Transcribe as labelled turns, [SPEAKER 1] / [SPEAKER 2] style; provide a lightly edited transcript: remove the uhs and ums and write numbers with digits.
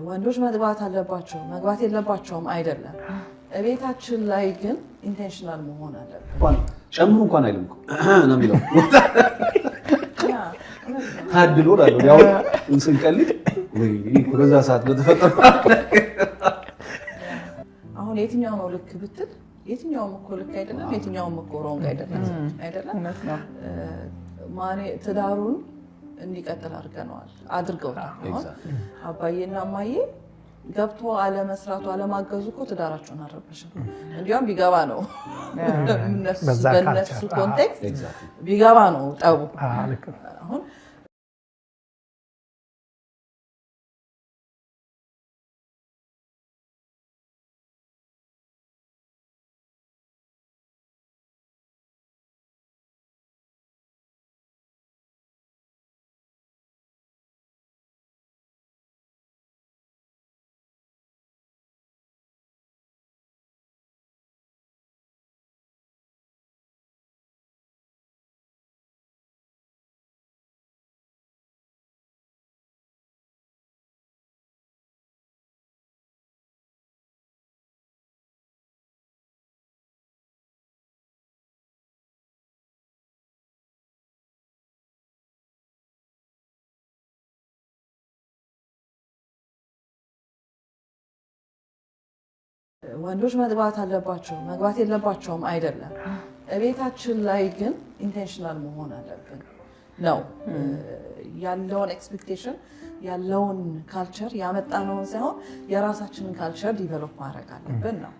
[SPEAKER 1] ወንዶች መግባት አለባቸው መግባት የለባቸውም አይደለም። እቤታችን ላይ ግን intentional መሆን አለብን።
[SPEAKER 2] እንኳን ጨምሩ እንኳን አይልም እኮ ነው የሚለው።
[SPEAKER 1] Yeah፣ እውነት ነው።
[SPEAKER 2] ታድሎ እላለሁ። ያው ስንቀልድ ወይ እኮ በዛ ሰዓት በተፈጠረ
[SPEAKER 1] አሁን የትኛው ነው ልክ ብትል የትኛውም እኮ ልክ አይደለም፣ የትኛውም እኮ wrong አይደለም፣ አይደለም።
[SPEAKER 3] እውነት ነው።
[SPEAKER 1] ማኔ ትዳሩን እንዲቀጥል አድርገነዋል አድርገውታል። አሁን አባዬና እማዬ ገብቶ አለመስራቱ አለማገዙ እኮ ትዳራቸውን አልረበሽም። እንዲያውም ቢገባ ነው
[SPEAKER 4] በዛ
[SPEAKER 1] በእነሱ
[SPEAKER 4] culture።
[SPEAKER 1] context ቢገባ ነው ጠቡ።
[SPEAKER 4] ልክ ነው።
[SPEAKER 1] አሁን ወንዶች መግባት አለባቸው መግባት የለባቸውም አይደለም። እቤታችን ላይ ግን intentional መሆን አለብን ነው። ያለውን expectation፣ ያለውን culture ያመጣነውን ሳይሆን የራሳችንን culture develop ማድረግ አለብን ነው።